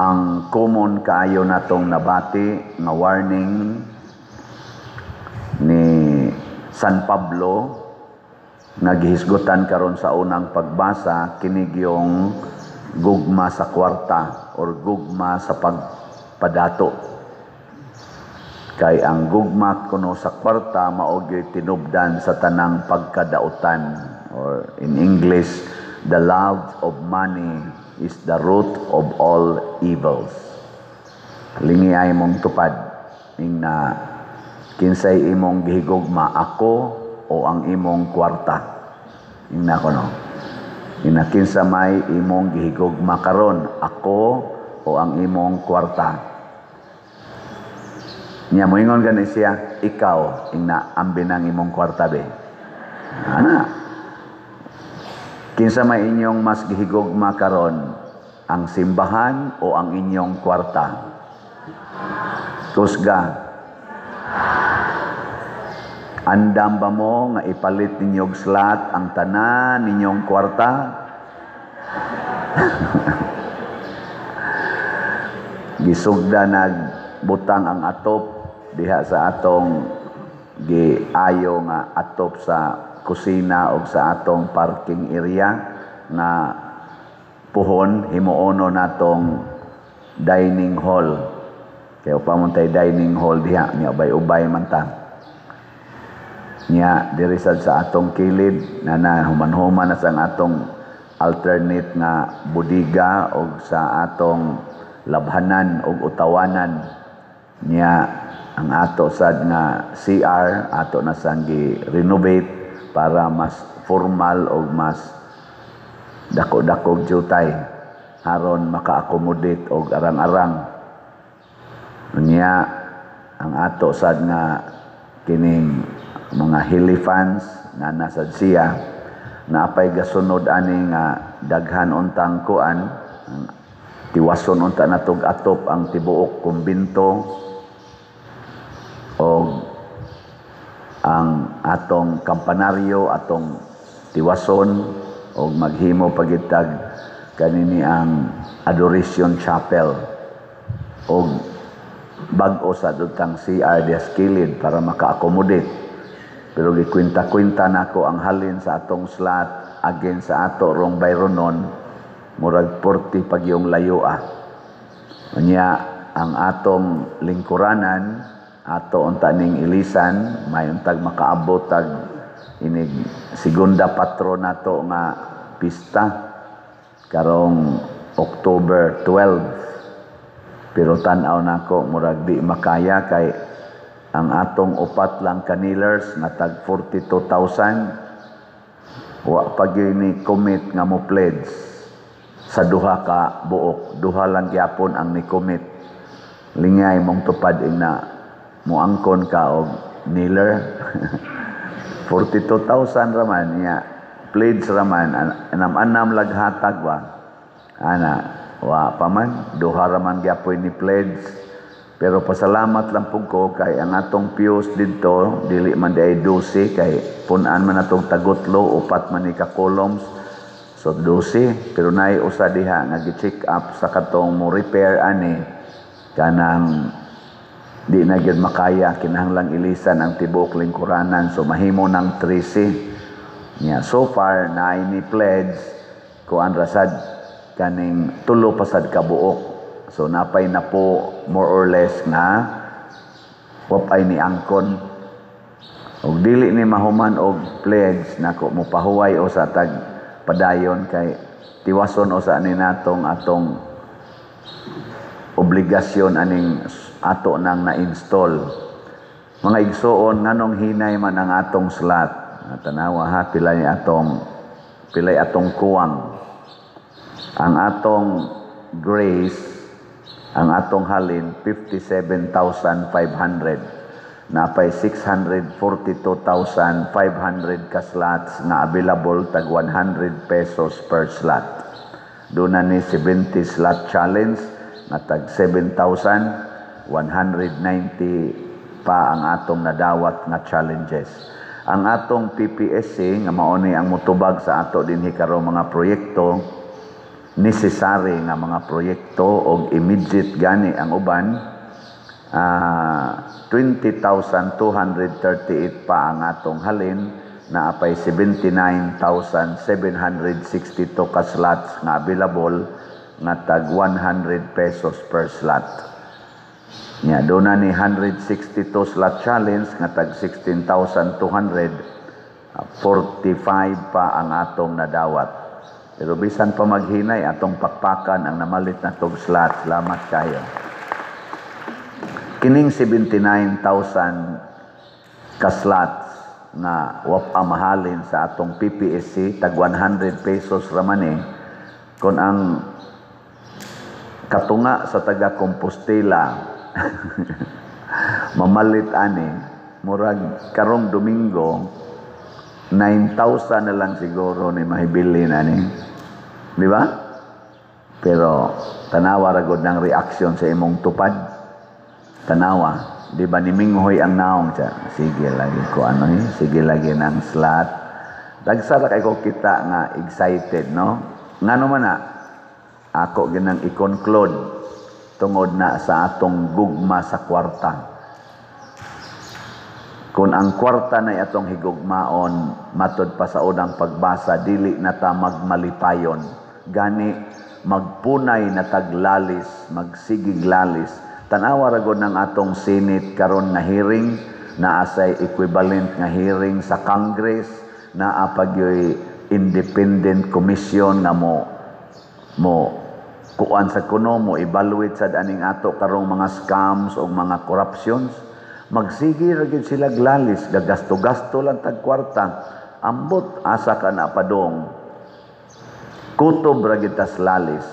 Ang common kaayo natong nabati nga warning ni San Pablo nga gihisgutan karon sa unang pagbasa, kini gyung gugma sa kwarta or gugma sa pagpadato. Kay ang gugma kuno sa kwarta mao gyud tinubdan sa tanang pagkadautan, or in English, the love of money is the root of all evils. Lingi ay mong tupad ing na kinsay imong gihigugma, ako o ang imong kwarta? Ing na kono. Ing na kinsa may imong gihigugma karon, ako o ang imong kwarta? Nya moingon gani siya, "Ikaw." Ing na ambi ng imong kwarta be. Ana. Kinsa may inyong mas gihigugma karon, ang simbahan o ang inyong kwarta? Kusga. Andam ba mo nga ipalit ninyog slot ang tanan ninyong kwarta? Gisugda nagbutang ang atop diha sa atong giayo nga atop sa kusina o sa atong parking area nga puhon himuono natong dining hall. Kay upa man tay dining hall diha nya, ubay-ubay man ta. Nya diri sad sa atong kilid na na human-human na sa atong alternate nga budiga og sa atong labhanan og utawanan. Nya ang ato sad nga CR ato na sang gi-renovate para mas formal og mas dako-dako jutay aron maka-accommodate og arang-arang. Nya ang ato sad nga kining mga helifans na nasad siya naapay gasunod ani nga daghan untang kuan, tiwason unta natog atop ang tibuok kumbinto og ang atong kampanaryo atong tiwason og maghimo pagitag kanini ang Adoration Chapel og bag-o sa dutang CR dias kilid para maka-accommodate. Pero gikwenta-kwenta nako ang halin sa atong slot again sa ato rong bayronon, murag 40 pag yung layo ah. Unya ang atong lingkuranan ato unta ning ilisan, may untag makaabot tag inig segunda patro nato nga pista karong October 12. Pero tan-aw nako, murag di makaya kay ang atong upat lang kanilers nga tag 42,000, wa pa gyud ni commit nga mo pledge sa duha ka buok. Duha lang gyapon ang ni commit. Lingay mong tupad ing na moangkon ka og kneeler. 42,000 raman niya pledge raman, anam-anam laghatag ba ana, wa pa man, duha raman gyapoy ni pledge. Pero pasalamat lang pug ko kay ang atong pews didto dili man di ay 12, kay pun-an man atong tagutlo, upat man ni ka columns, so 12. Pero naay usa diha nga gi-check up sa katong mo repair ani, kanang di na gyud makaya, kinahanglang ilisan ang tibuok lingkuranan, so mahimo ng 13 nya. So far naay ni pledge kuan rasad kaning tulo pasad ka buok. So napay na po more or less nga wapay ni angkon. Og dili ni mahuman og pledge nako, mopahuway o sa tag padayon kay tiwason o sa ani natong atong obligasyon aning ato nang na-install. Mga igsoon, nganong hinay man ang atong slot? Tanawa ha, pilay atong kuwang. Ang atong grace, ang atong halin 57,500, napay 642,500 ka slots nga available, tag 100 pesos per slot. Doon na ni 70 slot challenge nga tag 7,190 pa ang atong nadawat nga challenges. Ang atong PPSC nga mao ni ang motubag sa ato dinhi karong mga proyekto. necessary nga mga proyekto og immediate gani ang uban. 20,238 pa ang atong halin, naa pay 79,762 ka slots nga available nga tag 100 pesos per slot. Nya doon na ni 162 slot challenge nga tag 16,245 pa ang atong nadawat. Pero bisan pa maghinay, atong pakpakan ang namalit na tog slot. Salamat kayo. Kining 79,000 ka slots nga wa pa mahalin sa atong PPSC, tag 100 pesos raman eh. Kung ang katunga sa taga Compostela mamalit ani, murag karong Domingo 9,000 na lang siguro ni mahibilin ani, di ba? Pero tanawa ra gud ng reaksyon sa imong tupad. Tanawa, di ba niminghoy ang naong siya? Sige lagi ko ano eh, sige lagi ng slot. Dagsa ra kay ko kita nga excited, no? Ngano man na ako ginang i-conclude, tungod na sa atong gugma sa kwarta. Kung ang kwarta na atong higugmaon, matod pa sa unang pagbasa, dili na ta magmalipayon. Gani magpunay na taglalis, magsigig lalis. Tanawa ra gud ng atong Senate karon nga hearing, naa say equivalent nga hearing sa Congress, naa pa gyoy independent commission nga mo kuan sa kuno, mo evaluate sad aning ato karong mga scams o mga corruptions. Magsige ra gyud sila glalis, gagasto-gasto lang tag kwarta. Ambot asa ka na padong. Kutob ra gyud tas lalis.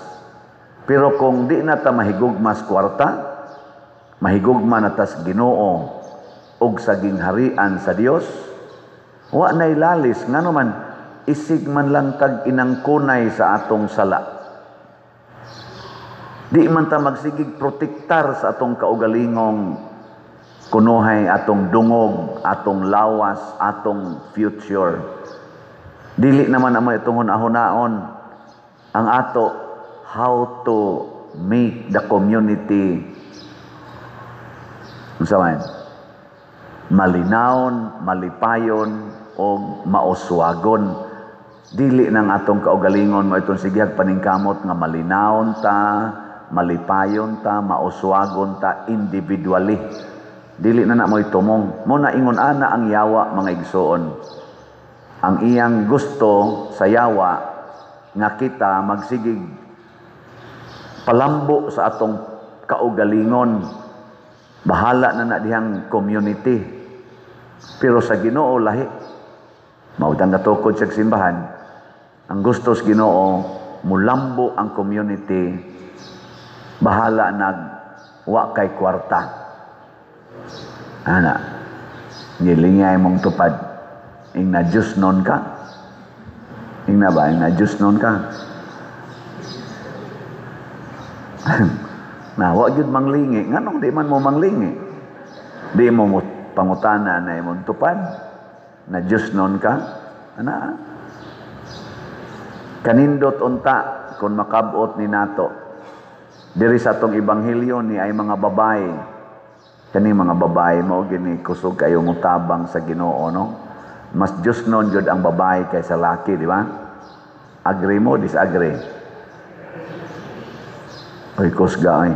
Pero kung di na ta mahigugmas kwarta, mahigugma na tas Ginoo ug sa gingharian sa Dios, wa nay lalis. Ngano man, isig man lang tag inangkunay sa atong sala. Di man ta magsigig protektar sa atong kaugalingong kunuhay, atong dungog, atong lawas, atong future. Dili naman amo itong hunahunahon ang ato, how to make the community unsa man, malinawon, malipayon o mauswagon. Dili nang atong kaugalingon mo itong sigihag paningkamot nga malinawon ta, malipayon ta, mauswagon ta individually. Dili na na mo itumong. Mo na ingon ana ang yawa, mga igsoon. Ang iyang gusto sa yawa nga kita magsigig palambo sa atong kaugalingon. Bahala na na dihang community. Pero sa Ginoo lahi. Mautang katukod sa simbahan. Ang gusto sa Ginoo, mulambo ang community. Bahala nag wa kay kwarta. Ana, gilingay mong tupad. Ing na Diyos non ka. Ing na ba? Ing na Diyos non ka. Na, wa gyud manglingi. Nganong di man mo manglingi? Di mo mo pangutana na imong tupad. Na Diyos non ka. Ana. Kanindot unta kung makabot ni nato. Diri sa atong ebanghelyo ni ay mga babae. Kani mga babae mo gini kusog kayo mutabang sa Ginoo, no? Mas Diyos non jud ang babae kaysa laki, di ba? Agree mo, disagree? Oy, kusga ay.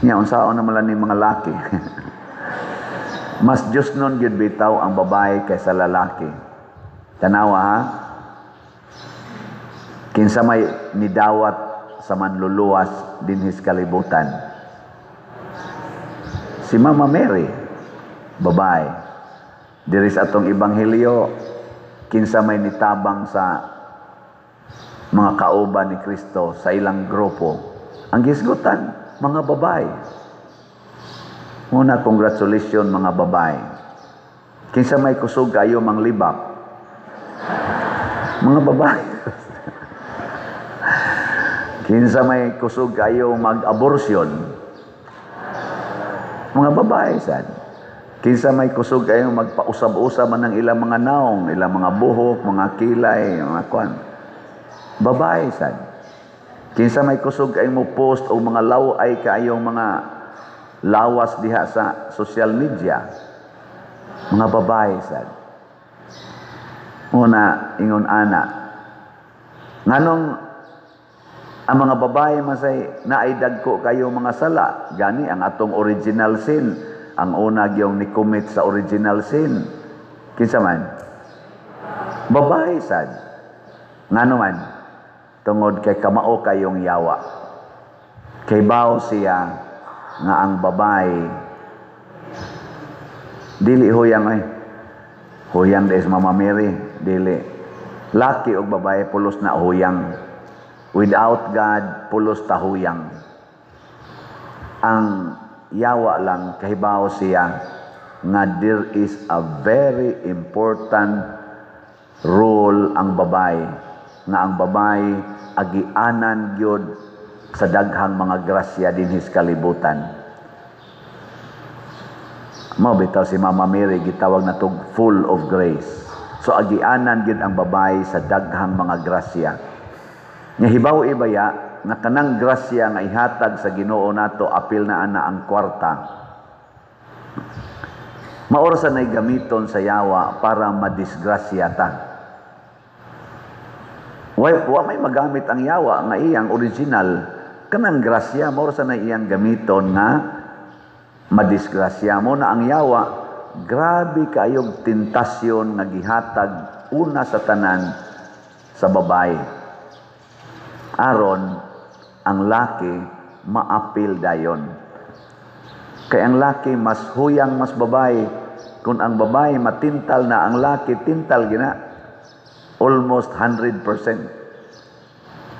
Nya unsaon naman lang ni mga laki? Mas Diyos non jud bitaw ang babae kaysa lalaki. Tanawa ha? Kinsa may nidawat sa manluluwas dinhis kalibutan? Si Mama Mary, babae. Diri sa atong ebanghelyo, kinsa may nitabang sa mga kauban ni Kristo sa ilang grupo? Ang gisgutan, mga babae. Muna, congratulations mga babae. Kinsa may kusog kayo manglibak? Mga babae. Kinsa may kusog kayo mag-abortion? Mga babae sad. Kinsa may kusog kayo magpausab-usab man ang ilang mga naong, ilang mga buhok, mga kilay, mga kwan. Babae sad. Kinsa may kusog kay mo post o mga law-ay kaayong mga lawas diha sa social media? Mga babae sad. Una, ingon ana. Nganong ang mga babae masay naay dagko kayo mga sala, gani ang atong original sin, ang una gyong ni commit sa original sin. Kinsa man? Babae sad. Ngano man? Tungod kay kamao kayong yawa. Kay bao siya nga ang babae dili huyang ay. Huyang des Mama Mary, dili. Laki og babae pulos na huyang. Without God, pulos ta huyang. Ang yawa lang kahibaw siya nga there is a very important role ang babae, nga ang babae agianan gyud sa daghang mga grasya dinhi sa kalibutan. Mao bitaw si Mama Mary gitawag natog full of grace. So agianan gyud ang babae sa daghang mga grasya. Nya hibaw ibaya nga kanang grasya nga ihatag sa Ginoo nato, apil na ana ang kwarta. Maora sa nay gamiton sa yawa para madisgrasya ta. Wa may magamit ang yawa nga iyang original kanang grasya, maora sa nay iyang gamiton nga madisgrasya mo na ang yawa. Grabe kayog tentasyon nga gihatag una sa tanan sa babae. Aron ang laki maapil dayon. Kay ang laki mas huyang mas babae. Kung ang babae matintal na, ang laki tintal gina almost 100%.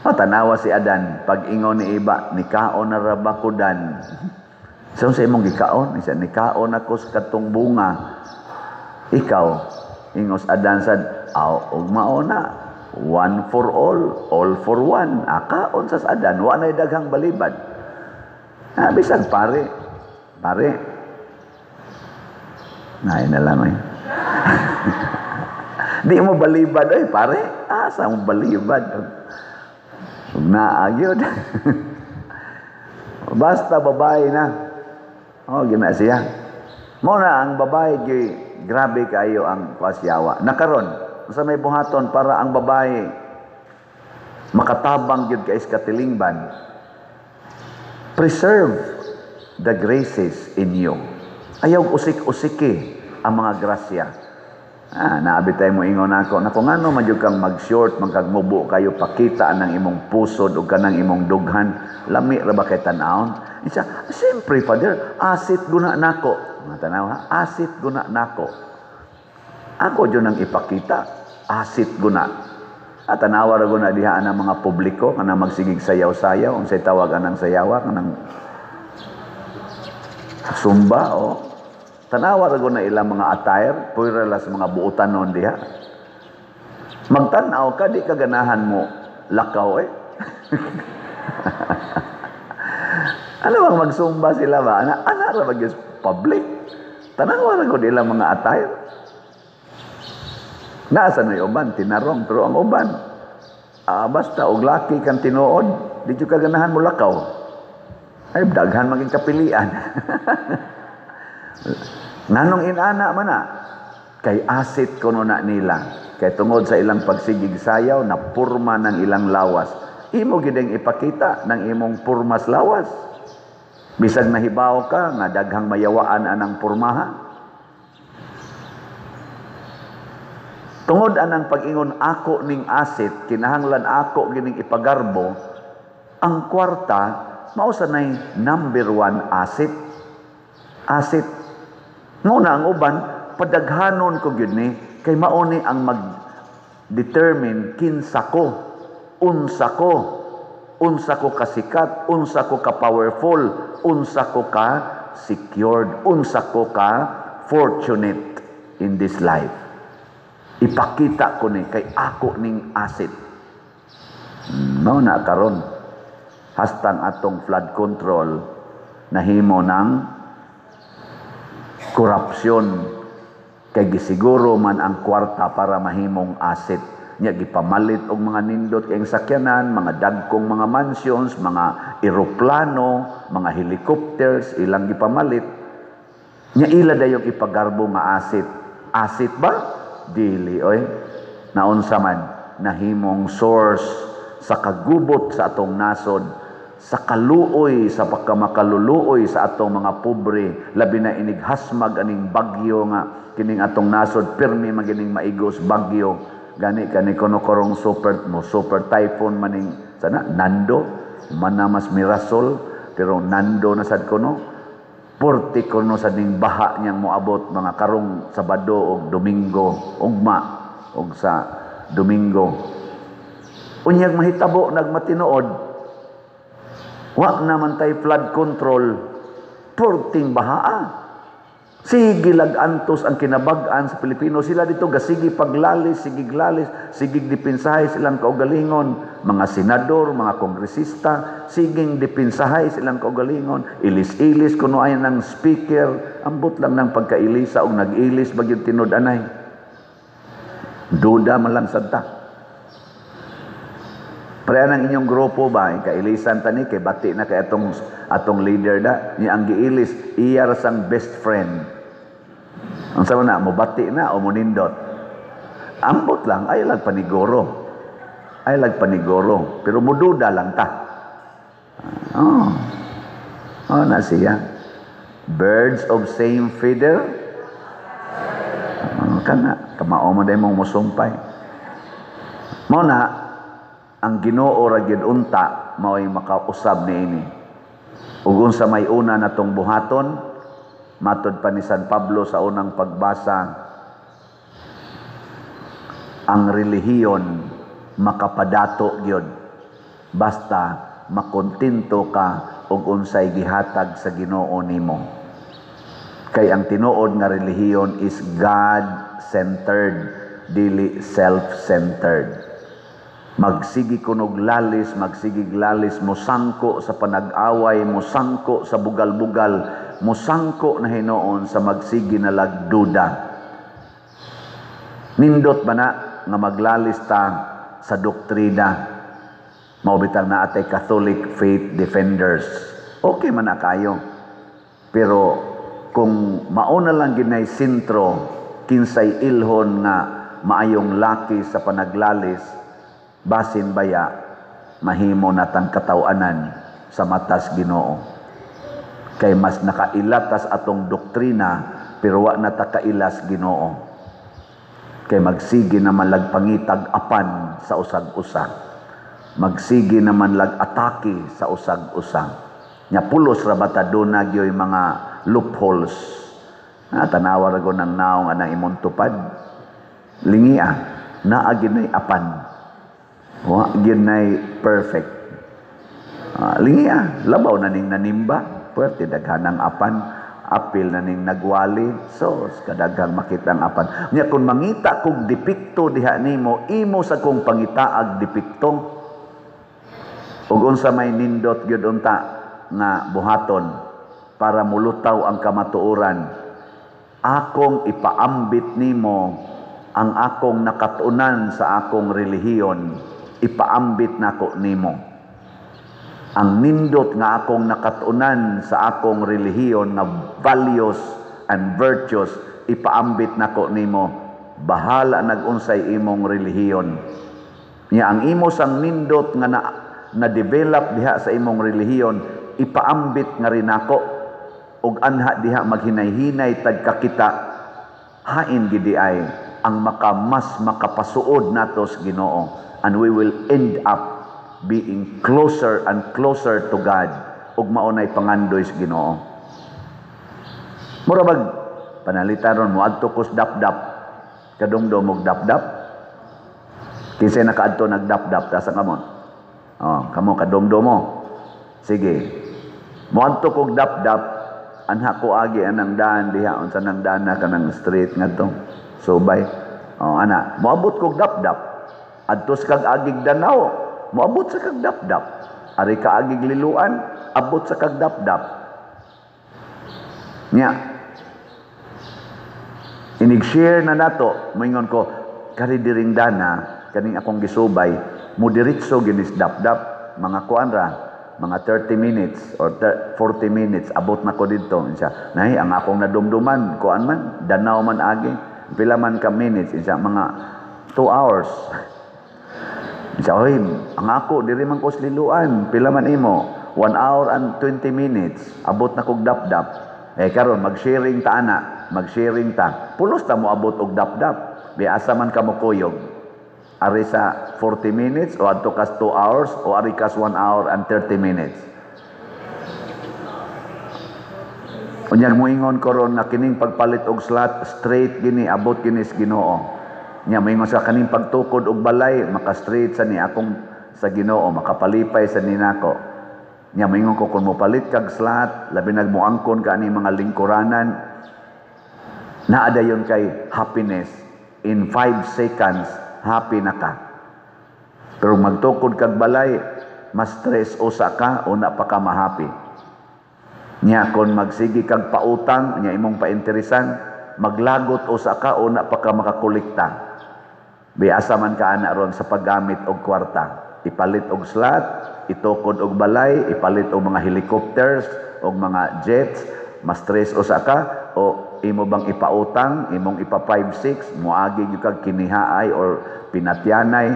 Matanawa si Adan pag ingon ni Iba, nikaon na ra ba ko dan? So sa imong gikaon, isa nikaon ako sa katong bunga. Ikaw, ingos Adan sad, aw og mao na. One for all for one. Akaon sa Adan, wa nay daghang balibad. Ah, bisag pare. Pare. Nay na lang eh. Di mo balibad oy, pare. Asa mo balibad? Ug naa gyud. Basta babae na. Oh, gina siya. Mo na ang babae gyud grabe kayo ang kwasyawa. Nakaron sa may buhaton para ang babae makatabang gyud kay katilingban. Preserve the graces in you. Ayaw usik-usiki ang mga grasya. Ah, naabi tayo mo ingon ako, nako ngano man jud kang mag-short, magkagmubo kayo pakita ang imong pusod o kanang imong dughan, lami ra ba kay tan-awon? Isa, siyempre Father, asit guna nako. Mga tanaw ha, asit guna nako. Ako jud ang ipakita, asit guna. At tanawa ra guna diha ang mga publiko kanang magsigig sayaw-sayaw, unsay tawag anang sayawa kanang Zumba o tanawa ra guna ilang mga attire, pwera la sa mga buotanon diha. Magtan-aw ka, di ka ganahan mo lakaw eh. Ano bang magsumba sila ba? Ana, ana ra ba gyud public? Tanawa ra gud ilang mga attire. Nasa na yung uban, tinarong, pero ang uban, basta og laki kang tinuod, di jud ka ganahan mo lakaw. Ay, daghan maging kapilian. Nganong inana man na? Kay asit kuno na nila. Kay tungod sa ilang pagsigig sayaw, na purma ng ilang lawas. Imo gid ang ipakita ng imong purmas lawas. Bisag nahibaw ka nga daghang mayawaan anang purmaha. Tungod anang pag-ingon ako ning asit, kinahanglan ako gining ipagarbo, ang kwarta mao sa nay number one asit. Asit. Nguna ang uban, padaghanon ko gyud ni, kay mao ni ang mag-determine kinsa ko, unsa ko, unsa ko kasikat, unsa ko ka powerful, unsa ko ka secured, unsa ko ka fortunate in this life. Ipakita ko ni kay ako ning asit. Mao na karon hastang atong flood control nahimo ng korupsyon kay gisiguro man ang kwarta para mahimong asset. Nya gipamalit og mga nindot kayong sakyanan, mga dagkong mga mansions, mga eroplano, mga helicopters, ilang gipamalit. Nya ila dayong ipagarbo nga asset. Asset ba? Dili oy. Naunsa man nahimong source sa kagubot sa atong nasod, sa kaluoy, sa pagkamakaluluoy sa atong mga pobre, labi na inig hasmag aning bagyo nga kining atong nasod pirmi magining maigos bagyo. Gani kani kuno karong super mo super typhoon maning sana Nando manamas Mirasol, pero Nando na sad kuno, porti kuno sa ning baha niyang moabot mga karong Sabado og Domingo, ugma og sa Domingo. Unyag mahitabo nagmatinood, wa naman tay flood control, porting bahaa. Sige lag-antos ang kinabag-an sa Pilipino. Sila dito gasigi paglalis, sige lalis, sige dipinsahay silang kaugalingon. Mga senador, mga kongresista, siging dipinsahay silang kaugalingon. Ilis-ilis kuno ay ng speaker, ambot lang ng pagkailisa og nag-ilis bagyong tinud-anay. Duda man lang sad ta. Pareha ng inyong grupo ba, kailisan tani, kay bati na kay atong, atong leader da, ni ang giilis, iya ra sang best friend. Ang sama na, mobati na o monindot? Ambot lang, ay lag paniguro. Ay lag paniguro. Pero mududa lang ta. Oh. Oh, na siya. Birds of same feather. Oh, kana, kamao mo dahil mong musumpay. Mao na, ang Ginoo ra gyud unta mao'y makausab niini. Ug unsa may una natong buhaton, matod pa ni San Pablo sa unang pagbasa, ang relihiyon makapadato gyud basta makontento ka og unsay gihatag sa Ginoo nimo. Kay ang tinuod nga relihiyon is God-centered, dili self-centered. Magsigi kunog lalis, magsigig lalis, musangko sa panag-away, musangko sa bugal-bugal, musangko na hinoon sa magsigi na lagduda. Nindot ba na nga maglalis ta sa doktrina? Mao bitang na atay Catholic Faith Defenders. Okay man na kayo. Pero kung mauna lang ginay sentro, kinsay ilhon nga maayong laki sa panaglalis, basin baya mahimo natang katawanan sa matas Ginoo. Kay mas nakailatas atong doktrina pero wa na ta kailas Ginoo. Kay magsige naman lagpangitag apan sa usag-usa. Magsige naman lag-atake sa usag-usa. Nya pulos ra bata duna gyoy mga loopholes. Na tanawa ra go ng naong anang imong tupad. Lingia, naa ginay apan. Wa ginay perfect. Lingia, labaw na ning nanimba, puwerte daghanang apan, apil na ning nagwali, so kadaghang makita ang apan. Nya kung mangita kog depekto diha nimo, imo sa kong pangitaag depekto. Ug unsa may nindot gyud unta nga buhaton para mulutaw ang kamatuoran, akong ipaambit nimo ang akong nakatunan sa akong relihiyon, ipaambit nako nimo. Ang nindot nga akong nakatunan sa akong relihiyon nga values and virtues, ipaambit nako nimo. Bahala nag-unsay imong relihiyon. Nya ang imo sang nindot nga na na-develop diha sa imong relihiyon, ipaambit nga rin nako. Ug anha diha maghinay-hinay tagkakita, hain gidi ay ang makamas makapasuod natos Ginoo, and we will end up being closer and closer to God ug maunay pangandoy sa Ginoo. Mura bag panalita ron moadto kos dapdap, kadumdum og dapdap. Kinsay nakaadto nagdapdap ta sa kamon? Oh, kamo kadumdum mo. Sige. Moadto kog dapdap, anha ko agi anang daan diha, unsa nang daan na kanang street ngadto. Subay. Oh, ana, moabot kog dapdap. Adto sa kag agig Danao, moabot sa kag dapdap. Ari ka agig Liloan, abot sa kag dapdap. Nya. Inig-share na nato, moingon ko, kari diring dana, Kaning akong gisubay, mo diretso ginis Dapdap, mga kuan ra, mga 30 minutes or 40 minutes, abot na ko didto. Siya, "Nay, ang akong nadumduman, kuan man, Danao man agi." "Pila man ka minutes?" Siya, "Mga 2 hours." Siya, "Oy, ang ako, diri man ko sa Liloan." "Pila man imo?" "1 hour and 20 minutes. Abot na kog Dapdap." Eh karon mag-sharing ta ana, mag-sharing ta. Pulos ta mo abot og Dapdap. Bi asa man ka mo kuyog? Ari sa 40 minutes o adto kas 2 hours o ari kas 1 hour and 30 minutes? Unyag moingon ko ron na kining pagpalit og slot straight gini abot gini sa Ginoo. Nya moingon sa kaning pagtukod og balay maka-straight sa ni akong sa Ginoo, makapalipay sa ninako. Nya moingon ko, kung mopalit kag slot, labi nag moangkon ka ani mga lingkuranan, naa dayon kay happiness in 5 seconds, happy na ka. Pero magtukod kag balay, mas stress usa ka, una pa ka mahappy. Nya kon magsigi kag pautang, nya imong painteresan, maglagot usa ka, una pa ka makakolekta. Biasa man ka ana ron sa paggamit og kwarta. Ipalit og slot, itukod og balay, ipalit og mga helicopters og mga jets, mas stress usa ka, o imo bang ipautang, imong ipa 5-6, moagi gyud kag kinihaay or pinatyanay,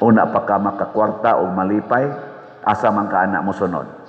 una pa ka makakwarta og malipay, asa man ka ana mo sunod?